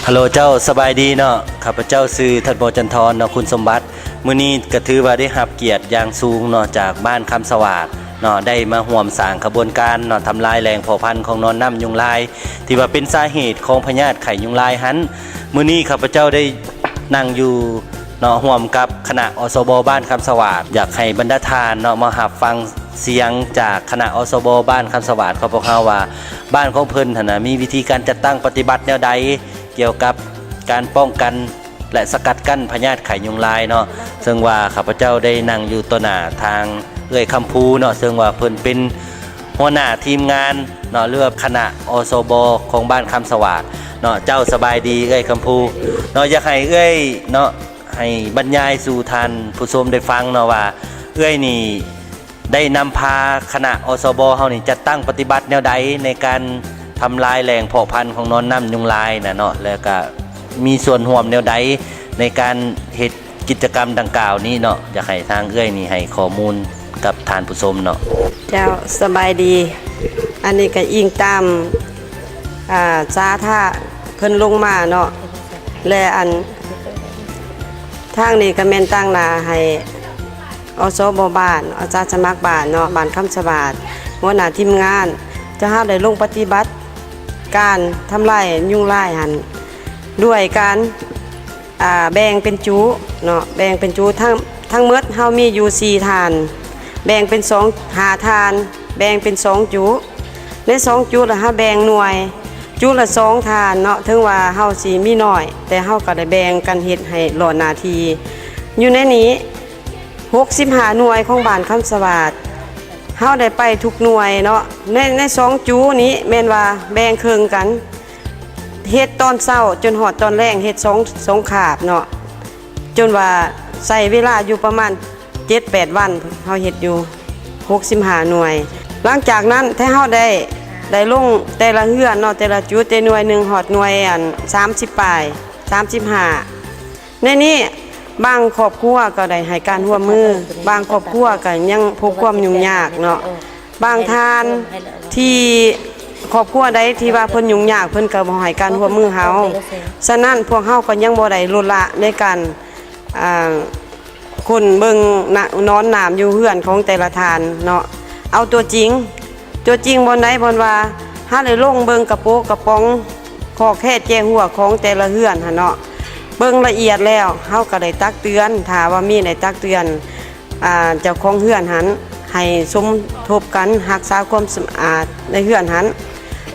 ຮັລໂຫຼເຈົ້າ ສະບາຍດີເນາະ. ຂ້າພະເຈົ້າຊື່ທ່ານ ບໍ່ຈັນທອນ ເນາະ ຄຸນສົມບັດ. ມື້ນີ້ກໍຖືວ່າໄດ້ຮັບກຽດຢ່າງສູງເນາະ ຈາກບ້ານຄຳສະຫວາດເນາະ ໄດ້ມາຮ່ວມສ້າງຂະບວນການເນາະ ທຳລາຍແຫຼ່ງເຜົ່າພັນຂອງໜອນນ້ຳຍຸງລາຍ ທີ່ວ່າເປັນສາເຫດຂອງພະຍາດໄຂ້ຍຸງລາຍຫັ້ນ. ມື້ນີ້ຂ້າພະເຈົ້າໄດ້ນັ່ງຢູ່ເນາະ ຮ່ວມກັບຄະນະ ອສບ ບ້ານຄຳສະຫວາດ. ຢາກໃຫ້ບັນດາທ່ານເນາະ ມາຮັບຟັງສຽງຈາກຄະນະ ອສບ ບ້ານຄຳສະຫວາດຂອງພວກເຮົາວ່າ ບ້ານຂອງເພິ່ນຫັ້ນນະ ມີວິທີການຈັດຕັ້ງປະຕິບັດແນວໃດ ກ່ຽວກັບການປ້ອງກັນ ແລະ ສະກັດກັ້ນພະຍາດໄຂ້ຍຸງລາຍເນາະ. ເຊິ່ງວ່າຂ້າພະເຈົ້າໄດ້ນັ່ງຢູ່ຕໍ່ໜ້າທາງເອື້ອຍຄຳພູເນາະ ເຊິ່ງວ່າເພິ່ນເປັນຫົວໜ້າທີມງານເນາະ ຫຼືວ່າຄະນະ ອສບ ຂອງບ້ານຄຳສະຫວາດເນາະ. ເຈົ້າ ສະບາຍດີເອື້ອຍຄຳພູເນາະ. ຢາກໃຫ້ເອື້ອຍເນາະ ໃຫ້ບັນຍາຍສູ່ທ່ານຜູ້ຊົມໄດ້ຟັງເນາະວ່າ ເອື້ອຍນີ້ ໄດ້ນຳພາຄະນະ ອສບ ເຮົານີ້ ຈັດຕັ້ງປະຕິບັດແນວໃດ ໃນການທຳລາຍແຫຼ່ງເພາະພັນຂອງໜອນນ້ຳຍຸງລາຍນະເນາະ ແລ້ວກະມີສ່ວນຮ່ວມແນວໃດ ໃນການເຮັດກິດຈະກຳດັ່ງກ່າວນີ້ເນາະ. ຢາກໃຫ້ທາງເອື້ອຍນີ້ໃຫ້ຂໍ້ມູນກັບທ່ານຜູ້ຊົມເນາະ. ເຈົ້າ ສະບາຍດີ. ອັນນີ້ກະອີງຕາມ ອ່າ ສາທາເພິ່ນລົງມາເນາະ ແລະ ອັນ ທາງນີ້ກະແມ່ນຕາງໜ້າໃຫ້ ອສບ ບ້ານ ອາສາສະໝັກບ້ານເນາະ ບ້ານຄຳສະຫວາດ ຫົວໜ້າທີມງານ ເຈົ້າ ເຮົາໄດ້ລົງປະຕິບັດການທຳລາຍຍຸງລາຍຫັ້ນ ດ້ວຍການ ອ່າ ແບ່ງເປັນຈຸເນາະ ແບ່ງເປັນຈຸ ທັງ ທັງໝົດເຮົາມີຢູ່ສີ່ຖານ ແບ່ງເປັນສອງ ຫ້າຖານ ແບ່ງເປັນສອງຈຸ ໃນສອງຈຸລະເຮົາແບ່ງໜ່ວຍ ຈຸລະສອງຖານເນາະ. ເຖິງວ່າເຮົາຊິມີໜ້ອຍ ແຕ່ເຮົາກໍໄດ້ແບ່ງກັນເຮັດໃຫ້ຫຼ້ອນໜ້າທີ່. ຢູ່ໃນນີ້ຫົກສິບຫ້າໜ່ວຍຂອງບ້ານຄຳສະຫວາດ ເຮົາໄດ້ໄປທຸກໜ່ວຍເນາະ. ໃນ ໃນສອງຈຸນີ້ແມ່ນວ່າແບ່ງເຄິ່ງກັນ ເຮັດຕອນເຊົ້າຈົນຮອດຕອນແລງ ເຮັດສອງ ສອງຄາບເນາະ. ຈົນວ່າໃຊ້ເວລາຢູ່ປະມານເຈັດແປດວັນ ເຮົາເຮັດຢູ່ຫົກສິບຫ້າໜ່ວຍ. ຫຼັງຈາກນັ້ນ ແທ້ເຮົາໄດ້ ໄດ້ລົງແຕ່ລະເຮືອນເນາະ ແຕ່ລະຈຸດ ແຕ່ໜ່ວຍໜຶ່ງຮອດໜ່ວຍ ອັນ ສາມສິບປາຍ ສາມສິບຫ້າ. ໃນນີ້ບາງຄອບຄົວກໍໄດ້ໃຫ້ການຮ່ວມມື, ບາງຄອບຄົວກໍຍັງພົບຄວາມຫຍຸ້ງຍາກເນາະ. ບາງທ່ານທີ່ ຄອບຄົວໃດທີ່ວ່າເພິ່ນຫຍຸ້ງຍາກ ເພິ່ນກໍບໍ່ໃຫ້ການຮ່ວມມືເຮົາ. ສະນັ້ນພວກເຮົາກໍຍັງບໍ່ໄດ້ລົດລະໃນການ ອ່າ ຄົ້ນເບິ່ງນະ ນອນນ້ຳຢູ່ເຮືອນຂອງແຕ່ລະທ່ານເນາະ. ເອົາຕົວຈິງ ຕົວຈິງບ່ອນໃດບ່ອນວ່າ ເຮົາໄດ້ລົງເບິ່ງກະໂປະກະປ໋ອງ ຄອກແຄແຈຮົວຂອງແຕ່ລະເຮືອນຫັ້ນເນາະ. ເບິ່ງລະອຽດແລ້ວ ເຮົາກໍໄດ້ຕັກເຕືອນ ຖ້າວ່າມີໄດ້ຕັກເຕືອນ ອ່າ ເຈົ້າຂອງເຮືອນຫັ້ນ ໃຫ້ສົມທົບກັນຮັກສາຄວາມສະອາດໃນເຮືອນຫັ້ນ.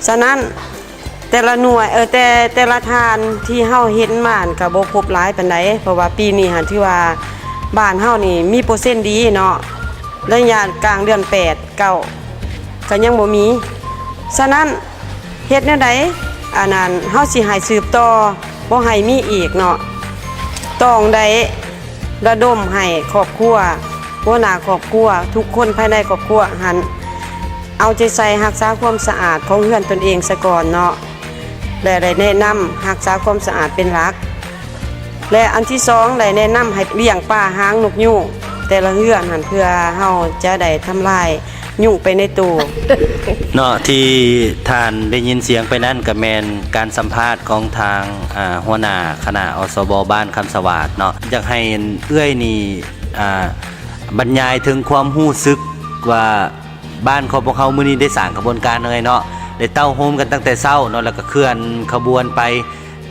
ສະນັ້ນ ແຕ່ລະໜ່ວຍ ເອີ ແຕ່ ແຕ່ລະທ່ານທີ່ເຮົາເຫັນມາຫັ້ນ ກໍບໍ່ພົບຫຼາຍປານໃດ ເພາະວ່າປີນີ້ຫັ້ນ ຖືວ່າບ້ານເຮົານີ້ມີເປີເຊັນດີເນາະ. ໄລຍະກາງເດືອນແປດ ເກົ້າ ກໍຍັງບໍ່ມີ. ສະນັ້ນ ເຮັດແນວໃດ ອັນນັ້ນ ເຮົາຊິໃຫ້ສືບຕໍ່ ບໍ່ໃຫ້ມີອີກເນາະ. ຕ້ອງໄດ້ລະດົມໃຫ້ຄອບຄົວ ຫົວໜ້າຄອບຄົວ ທຸກຄົນພາຍໃນຄອບຄົວຫັ້ນ ເອົາໃຈໃສ່ຮັກສາຄວາມສະອາດຂອງເຮືອນຕົນເອງສາກ່ອນເນາະ ແລະ ໄດ້ແນະນຳຮັກສາຄວາມສະອາດເປັນຫຼັກ ແລະ ອັນທີສອງ ໄດ້ແນະນຳໃຫ້ລ້ຽງປາຫາງນົກຍູງແຕ່ລະເຮືອນຫັ້ນ ເພື່ອເຮົາຈະໄດ້ທຳລາຍ ຍຸງໄປໃນໂຕ. ເນາະ ທີ່ທ່ານໄດ້ຍິນສຽງໄປນັ້ນ ກໍແມ່ນການສຳພາດຂອງທາງ ອ່າ ຫົວໜ້າຄະນະ ອສບ ບ້ານຄຳສະຫວາດເນາະ. ຢາກໃຫ້ເອື້ອຍນີ້ ອ່າ ບັນຍາຍເຖິງຄວາມຮູ້ສຶກວ່າ ບ້ານຂອງພວກເຮົາມື້ນີ້ໄດ້ສ້າງຂະບວນການເລີຍເນາະ ໄດ້ເຕົ້າໂຮມກັນຕັ້ງແຕ່ເຊົ້າເນາະ ແລ້ວກໍເຄື່ອນຂະບວນໄປ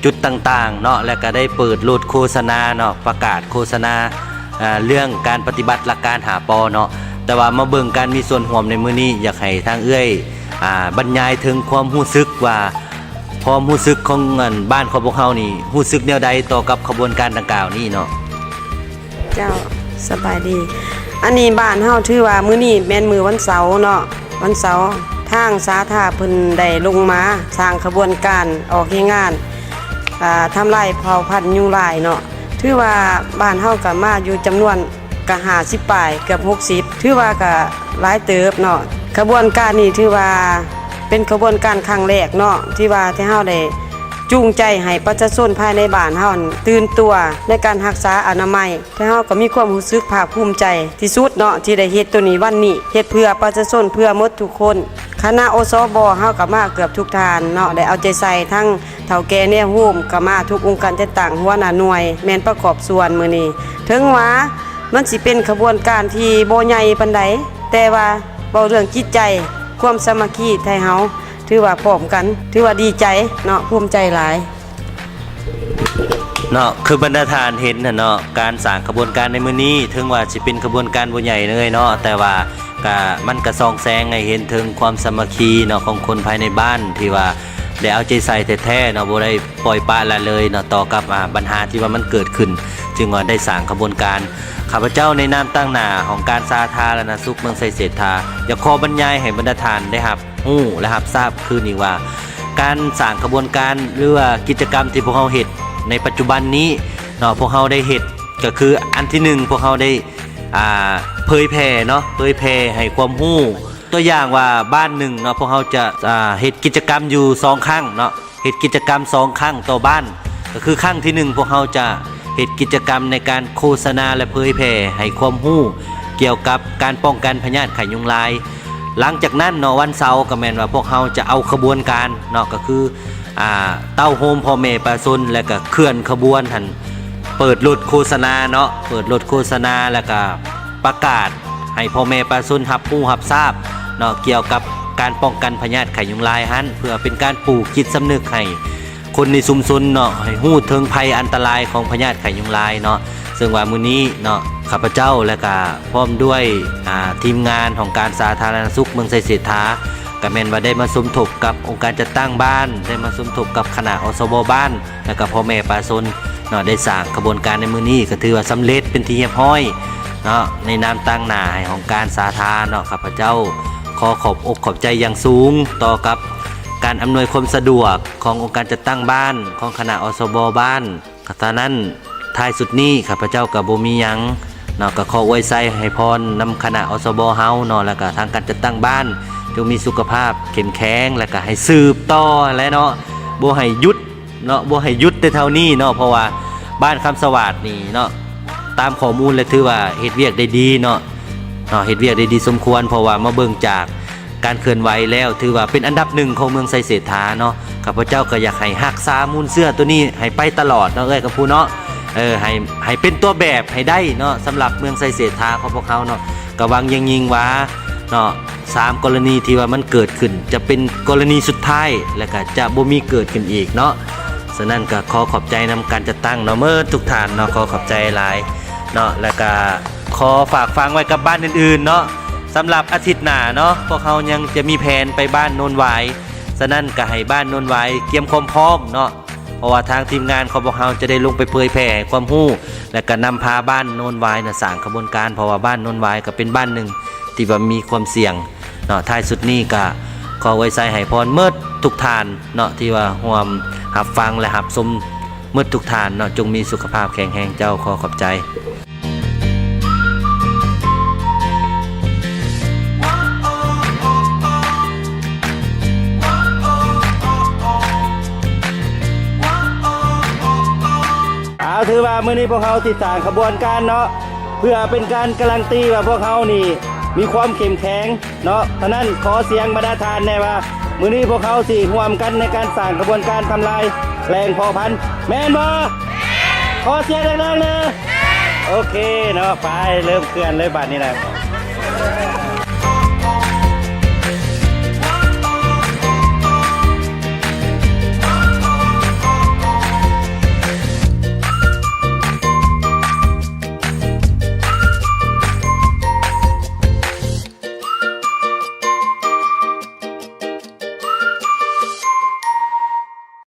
ຈຸດຕ່າງໆເນາະ ແລ້ວກໍໄດ້ເປີດໂຫຼດໂຄສະນາເນາະ ປະກາດໂຄສະນາ ເລື່ອງການປະຕິບັດຫຼັກການຫ້າ ປ ເນາະ. ແຕ່ວ່າມາເບິ່ງການມີສ່ວນຮ່ວມໃນມື້ນີ້ ຢາກໃຫ້ທາງເອື້ອຍ ອາ ບັນຍາຍເຖິງຄວາມຮູ້ສຶກວ່າ ຄວາມຮູ້ສຶກຂອງ ອັນ ບ້ານຂອງພວກເຮົານີ້ ຮູ້ສຶກແນວໃດຕໍ່ກັບຂະບວນການດັ່ງກ່າວນີ້ເນາະ? ເຈົ້າ ສະບາຍດີ. ອັນນີ້ບ້ານເຮົາຖືວ່າມື້ນີ້ແມ່ນມື້ວັນເສົາເນາະ ວັນເສົາ ທາງສາທາເພິ່ນໄດ້ລົງມາສ້າງຂະບວນການອອກແຮງງານ ອ່າ ທຳລາຍເຜົ່າພັນຍຸງລາຍເນາະ. ຖືວ່າບ້ານເຮົາກໍມາຢູ່ຈຳນວນກະຫ້າສິບປາຍ ເກືອບຫົກສິບ ຖືວ່າກໍຫຼາຍເຕີບເນາະ. ຂະບວນການນີ້ຖືວ່າເປັນຂະບວນການຄັ້ງແລກເນາະ ທີ່ວ່າທີ່ເຮົາໄດ້ຈູງໃຈໃຫ້ປະຊາຊົນພາຍໃນບ້ານເຮົາຫັ້ນຕື່ນຕົວໃນການຮັກສາອະນາໄມ. ແຕ່ເຮົາກໍມີຄວາມຮູ້ສຶກພາກພູມໃຈທີ່ສຸດເນາະ ທີ່ໄດ້ເຮັດໂຕນີ້ວັນນີ້ ເຮັດເພື່ອປະຊາຊົນ ເພື່ອໝົດທຸກຄົນ. ຄະນະ ອສບ ເຮົາກໍມາເກືອບທຸກທ່ານເນາະ ໄດ້ເອົາໃຈໃສ່ ທັງເຖົ້າແກ່ແນວໂຮມກໍມາ ທຸກອົງການຈັດຕັ້ງ ຫົວໜ້າໜ່ວຍແມ່ນປະກອບສ່ວນມື້ນີ້. ເຖິງວ່າມັນຊິເປັນຂະບວນການທີ່ບໍ່ໃຫຍ່ປານໃດ ແຕ່ວ່າເວົ້າເລື່ອງຈິດໃຈ ຄວາມສາມັກຄີໄທເຮົາ ຖືວ່າພ້ອມກັນ ຖືວ່າດີໃຈເນາະ ພູມໃຈຫຼາຍ. ເນາະ ຄືບັນດາທ່ານເຫັນຫັ້ນເນາະ ການສ້າງຂະບວນການໃນມື້ນີ້ ເຖິງວ່າຊິເປັນຂະບວນການບໍ່ໃຫຍ່ເລີຍເນາະ ແຕ່ວ່າກະ ມັນກະສ່ອງແສງໃຫ້ເຫັນເຖິງຄວາມສາມັກຄີເນາະ ຂອງຄົນພາຍໃນບ້ານ ທີ່ວ່າໄດ້ເອົາໃຈໃສ່ແທ້ໆເນາະ ບໍ່ໄດ້ປ່ອຍປະລະເລີຍເນາະ ຕໍ່ກັບ ອາ ບັນຫາທີ່ວ່າມັນເກີດຂຶ້ນ ຈຶ່ງວ່າໄດ້ສ້າງຂະບວນການ. ຂ້າພະເຈົ້າໃນນາມຕາງໜ້າຫ້ອງການສາທາລະນະສຸກເມືອງໄຊເສດຖາ ຢາກຂໍບັນຍາຍໃຫ້ບັນດາທ່ານໄດ້ຮັບ ຮູ້ ແລະ ຮັບຊາບຄືນີ້ວ່າ ການສ້າງຂະບວນການ ຫຼືວ່າກິດຈະກຳທີ່ພວກເຮົາເຮັດໃນປັດຈຸບັນນີ້ເນາະ ພວກເຮົາໄດ້ເຮັດ ກໍຄືອັນທີໜຶ່ງ ພວກເຮົາໄດ້ ອ່າ ເຜີຍແຜ່ເນາະ ເຜີຍແຜ່ໃຫ້ຄວາມຮູ້ ຕົວຢ່າງວ່າບ້ານໜຶ່ງເນາະ ພວກເຮົາຈະ ອ່າ ເຮັດກິດຈະກຳຢູ່ສອງຄັ້ງເນາະ ເຮັດກິດຈະກຳສອງຄັ້ງຕໍ່ບ້ານ ກໍຄືຄັ້ງທີໜຶ່ງ ພວກເຮົາຈະເຮັດກິດຈະກຳໃນການໂຄສະນາ ແລະ ເຜີຍແຜ່ໃຫ້ຄວາມຮູ້ກ່ຽວກັບການປ້ອງກັນພະຍາດໄຂ້ຍຸງລາຍ. ຫຼັງຈາກນັ້ນເນາະ ວັນເສົາກໍແມ່ນວ່າພວກເຮົາຈະເອົາຂະບວນການເນາະ ກໍຄື ອ່າ ເຕົ້າໂຮມພໍ່ແມ່ປະຊາຊົນ ແລະກະເຄື່ອນຂະບວນຫັ້ນ ເປີດລົດໂຄສະນາເນາະ ເປີດລົດໂຄສະນາ ແລະກະປະກາດໃຫ້ພໍ່ແມ່ປະຊາຊົນຮັບຮູ້ຮັບຊາບເນາະ ກ່ຽວກັບການປ້ອງກັນພະຍາດໄຂ້ຍຸງລາຍຫັ້ນ ເພື່ອເປັນການປູກຈິດສຳນຶກໃຫ້ ຄົນໃນຊຸມຊົນເນາະ ໃຫ້ຮູ້ເຖິງໄພອັນຕະລາຍຂອງພະຍາດໄຂ້ຍຸງລາຍເນາະ. ເຊິ່ງວ່າມື້ນີ້ເນາະ ຂ້າພະເຈົ້າ ແລະກະພ້ອມດ້ວຍ ອ່າ ທີມງານຫ້ອງການສາທາລະນະສຸກເມືອງໄຊເສດຖາ ກະແມ່ນວ່າໄດ້ມາສົມທົບກັບອົງການຈັດຕັ້ງບ້ານ ໄດ້ມາສົມທົບກັບຄະນະ ອສບ ບ້ານ ແລະກະພໍ່ແມ່ປະຊາຊົນເນາະ ໄດ້ສ້າງຂະບວນການໃນມື້ນີ້ ກະຖືວ່າສຳເລັດເປັນທີ່ຮຽບຮ້ອຍເນາະ. ໃນນາມຕາງໜ້າໃຫ້ຫ້ອງການສາທາເນາະ ຂ້າພະເຈົ້າຂໍຂອບອົກຂອບໃຈຢ່າງສູງຕໍ່ກັບການອຳນວຍຄວາມສະດວກ ຂອງອົງການຈັດຕັ້ງບ້ານ ຂອງຄະນະ ອສບ ບ້ານ. ສະນັ້ນ ທ້າຍສຸດນີ້ ຂ້າພະເຈົ້າກໍບໍ່ມີຫຍັງເນາະ ກໍຂໍອວຍໄຊໃຫ້ພອນນຳຄະນະ ອສບ ເຮົາເນາະ ແລ້ວກໍທາງການຈັດຕັ້ງບ້ານ ຈົ່ງມີສຸຂະພາບເຂັ້ມແຂງ ແລ້ວກໍໃຫ້ສືບຕໍ່ຫັ້ນແຫຼະເນາະ ບໍ່ໃຫ້ຢຸດເນາະ ບໍ່ໃຫ້ຢຸດແຕ່ເທົ່ານີ້ເນາະ ເພາະວ່າບ້ານຄຳສະຫວາດນີ້ເນາະ ຕາມຂໍ້ມູນແລ້ວຖືວ່າເຮັດວຽກໄດ້ດີເນາະ ເນາະ ເຮັດວຽກໄດ້ດີສົມຄວນ ເພາະວ່າມາເບິ່ງຈາກ ການເຄື່ອນໄຫວແລ້ວ ຖືວ່າເປັນອັນດັບໜຶ່ງຂອງເມືອງໄຊເສດຖາເນາະ. ຂ້າພະເຈົ້າກໍຢາກໃຫ້ຮັກສາມູນເຊື້ອໂຕນີ້ໃຫ້ໄປຕະຫຼອດເນາະ ເອື້ອຍກັບຜູ້ເນາະ ເອີ ໃຫ້ ໃຫ້ເປັນຕົວແບບໃຫ້ໄດ້ເນາະ ສຳລັບເມືອງໄຊເສດຖາຂອງພວກເຮົາເນາະ. ກໍຫວັງຢ່າງຍິ່ງວ່າເນາະ ສາມກໍລະນີທີ່ວ່າມັນເກີດຂຶ້ນ ຈະເປັນກໍລະນີສຸດທ້າຍ ແລ້ວກໍຈະບໍ່ມີເກີດຂຶ້ນອີກເນາະ. ສະນັ້ນກໍຂໍຂອບໃຈນຳການຈັດຕັ້ງເນາະ ເໝິດທຸກທ່ານເນາະ ຂໍຂອບໃຈຫຼາຍເນາະ ແລ້ວກໍ ຂໍຝາກຝັງໄວ້ກັບບ້ານອື່ນໆເນາະ. ສຳລັບອາທິດໜ້າເນາະ ພວກເຮົາຍັງຈະມີແຜນໄປບ້ານໂນນຫວາຍ, ສະນັ້ນກໍໃຫ້ບ້ານໂນນຫວາຍກຽມຄວາມພ້ອມເນາະ ເພາະວ່າທາງທີມງານຂອງພວກເຮົາຈະໄດ້ລົງໄປເຜີຍແຜ່ໃຫ້ຄວາມຮູ້ ແລະກໍນຳພາບ້ານໂນນຫວາຍນະສ້າງຂະບວນການ, ເພາະວ່າບ້ານໂນນຫວາຍກໍເປັນບ້ານໜຶ່ງທີ່ວ່າມີຄວາມສ່ຽງເນາະ. ທ້າຍສຸດນີ້ກໍຂໍອວຍໄຊໃຫ້ພອນເໝິດທຸກທ່ານເນາະ ທີ່ວ່າຮ່ວມຮັບຟັງ ແລະ ຮັບຊົມ ເໝິດທຸກທ່ານເນາະ ຈົ່ງມີສຸຂະພາບແຂງແຮງ. ເຈົ້າ ຂໍຂອບໃຈ. ເອົາ ຖືວ່າມື້ນີ້ພວກເຮົາຊິສ້າງຂະບວນການເນາະ ເພື່ອເປັນການກາຣັນຕີວ່າພວກເຮົານີ້ມີຄວາມເຂັ້ມແຂງ ເນາະ. ສະນັ້ນ ຂໍສຽງບັນດາທ່ານແດ່ວ່າ ມື້ນີ້ພວກເຮົາຊິຮ່ວມກັນໃນການສ້າງຂະບວນການທຳລາຍແຫຼ່ງເພາະພັນ ແມ່ນບໍ່? ຂໍສຽງດັງໆແດ່. ໂອເຄເນາະ ໄປ ເລີ່ມເຄື່ອນເລີຍບາດນີ້ນະ.